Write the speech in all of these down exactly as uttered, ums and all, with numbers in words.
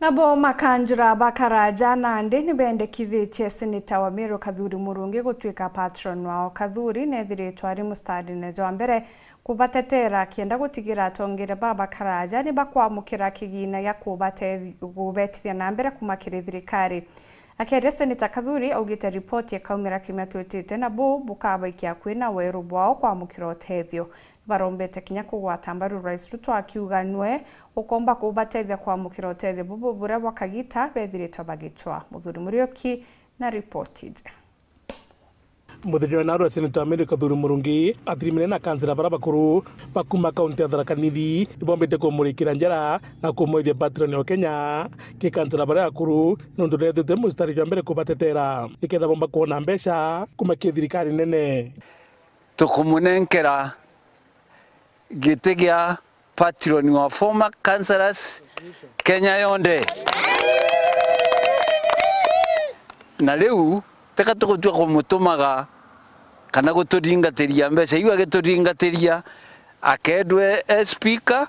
Nabo makanjura ba Karaja nandi nibendekithitie seneta wa Meru Kathuri Murungi gutwika patron wao. Kathuri nethiritwe ari mustarine jwa mbere kubatetera, akienda gutigira atongeria ba Bakaraja nibakwamukira kigina gia kubatethi-, kubetithia na mbere kuma kiri thirikari. Akiaria, seneta Kathuri augite ripoti ikaumira kiumia twitite, na buu bukabaikia akui na weru bwao kwamukira utethio. Barombete kinya kugwata mbaru Rais Ruto, akiuga nwe ukomba kubatethia kwamukira utethio bubu buria bwa kagita bethiritwe bagicwa. Muthuri Muriuki na ripoti iji. Muthuri wa Narua, Seneta Mary Kathuri Murungi athirimire na kansela bara bakuru ba kuma kaunti ya Tharaka Nithi nibombite kumurikira njara na kumwithia patron o Kenya ki kansela bara akuru, nontu nethite mustari jwa mbere kubatetera nikenda bomba kwona mbeca kuma ki thirikari nene. Tukumunenkera giti gia patron wa former councillors Kenya yonthe. Na riu, teka tugutua kumutumaga kana guturingatiria mbeca iu agituringatiria akendwe e speaker,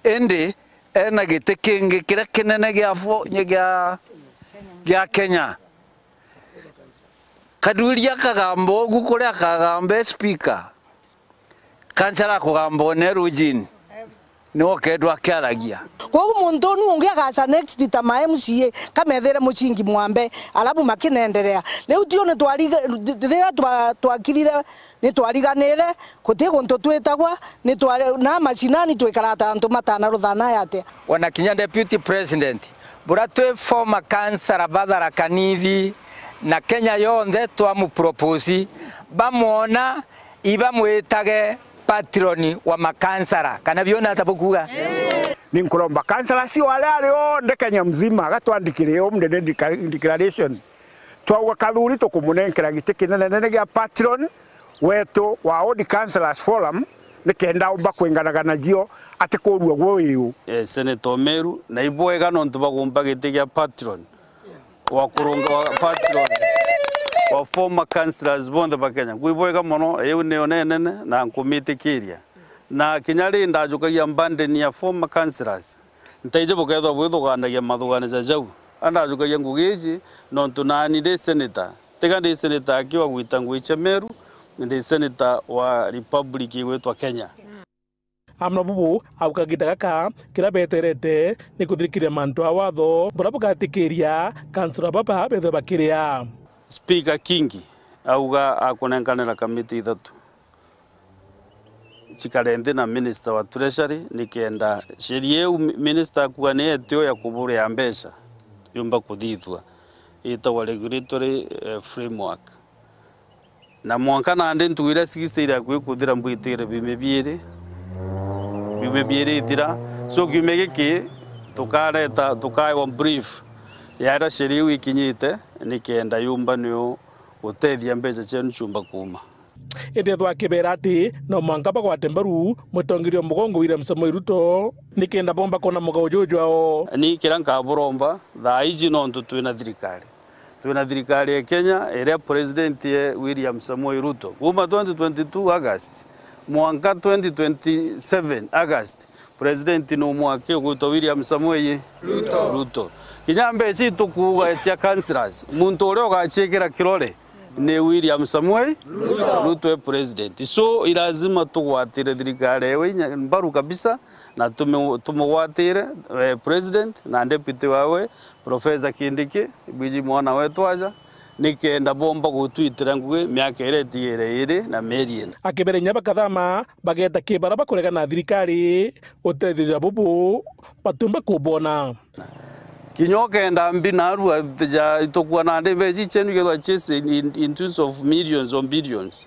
indi ena giti kingi kiria kinene gia fo-, gia, gia Kenya. Kathuri akagamba ugu kuria akagamba e speaker, kansela akugamba one rujini, niwe ukethirwa akiaragia. Kwou muntu uu niwe ungi agaca next ta ma M C A, kamethere mucingi mwambe, alafu makinenderea. Riu tio ni twariga-, riria twa-, twakirire, ni twariganire, guti guntu twitagwa, ni twari na macinani twikara ta antu matana ruthana ya atia. Ona kinya deputy president, bura twi former councillor ba Tharaka Nithi na Kenya yonthe twamupropose, bamwona ibamwitage patron wa makansara. Kana biona ata bukuuga? Ni nkuromba kansara cio aria ari onthe Kenya mzima, agatwandikire home declaration. Twauga Kathuri tukumunenkera giti kinene nene gia patron wetu wa Ward Councillors Forum, nikenda umba kwinganaga nacio atikurua gwo wiu. Eh, Senator Meru, na ibwega nontu bagumba giti gia patron wa kurunga, wa patron wa former councillors bonthe ba Kenya. Ngwibwega mono, iu niyo nenene na nkumitikiria. Na kinya ri ndajukagia burden ya former councillors, ntaiji bukethirwa bwithuganagia mathuganica jau. A ndajukagia ngugi iji nontu nani ndi senator. Tiga ndi senator aki wa gwita ngui cia Meru, ndi senator wa republic igwitwa Kenya. Amwe na bubu au kagita gaka, kiria beterete ni kuthirikiria mantu a watho buria bugatikiria kansela baba bethwe bakiria. Speaker Kingi auga akunenkanira kamiti ithatu cikare nthi na minister wa treasury, nikenda sheria iu mi-, minister akuga ni etio ya kuburia mbeca yumba kuthithua, itagwa regulatory, eh, framework. Na mwanka nandi ntuku iria sixty iria akui kuthira mbwitire biumia biiri, biumia biiri ithira. So kiumia giki tukareta, tukaewa brief ya iria sheria iu ikinyite, nikenda yumba niyo gutethia mbeca cienu ciumba kuuma. Indi ethwa akibera ati no mwanka bagwate mbaru mutongeria o mugongo William Samoei Ruto, nikenda bomba kwona mugao jujwao. Ni kiria nkaburomba thaa iji, nontu twina thirikari. Twina thirikari ya Kenya iria president ye William Samoei Ruto. Kuma twenty twenty-two August mwanka twenty twenty-seven August, president ni umwe aki ugwitwa William Samoei Ruto. Ruto. Kinya mbeca itukuuga cia councillors, muntu uria ugaciikira kirore ni William Samoei Ruto. Ruto e president. So, i lazima tugwatire thirikari ewe inya mbaru kabisa, na tume-, tumugwatire, eh, president na deputy wawe, Professor Kindiki, bwiji mwana wetu aja, nikenda bomba gutwitira ngugi miaka iria itigire iiri na mieri ina. Akibera inya bakathama, bageta ki bara bakurega na thirikari, utethio ja bubu batumba kubona. Kinya ukenda mbi narua ja itukua nandi mbeca cienu ikethwa chase in, in, in terms of millions or billions.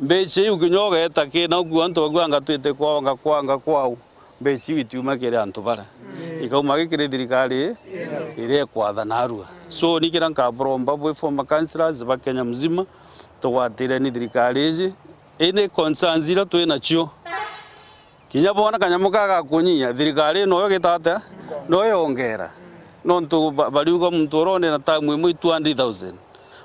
Mbeca iu kinya ugeeta ki na ukua antu bakuanga twite kwao, nga kwao, nga kwao. Mbeca iu itiuma kiri antu bara. Mm. Ikauma ki kiri thirikari ii, yeah, iria ikwatha narua. So, ni kiria nkaburomba bwi former councillors ba Kenya mzima, tugwatire ni thirikari iji. Indi concerns iria twi nacio, kinya boona kanyamu ka gakunyia, thirikari ino yo gita atia? No yongera. Nontu ba-, bariuga muntu uria uri na term imwe i two hundred thousand.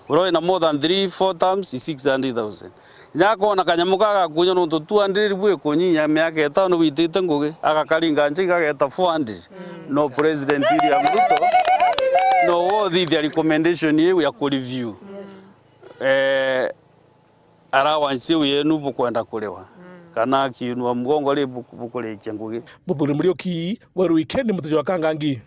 Uria wina more than three, four terms is six hundred thousand. Kinya akona kanyamu kagakunya nontu two hundred bwikunyinya miaka itano bwitite ngugi, agakaringa nja igageta four hundred. No President William Ruto, no wothithia recommendation iu ya kureview. Eh, allowance iu yenu bukwenda kuriwa. Kana kiinua mgongo ri buk-, bukurikia ngugi. Muthuri Muriuki, Weru Wikendi, Mutuji wa Kangangi.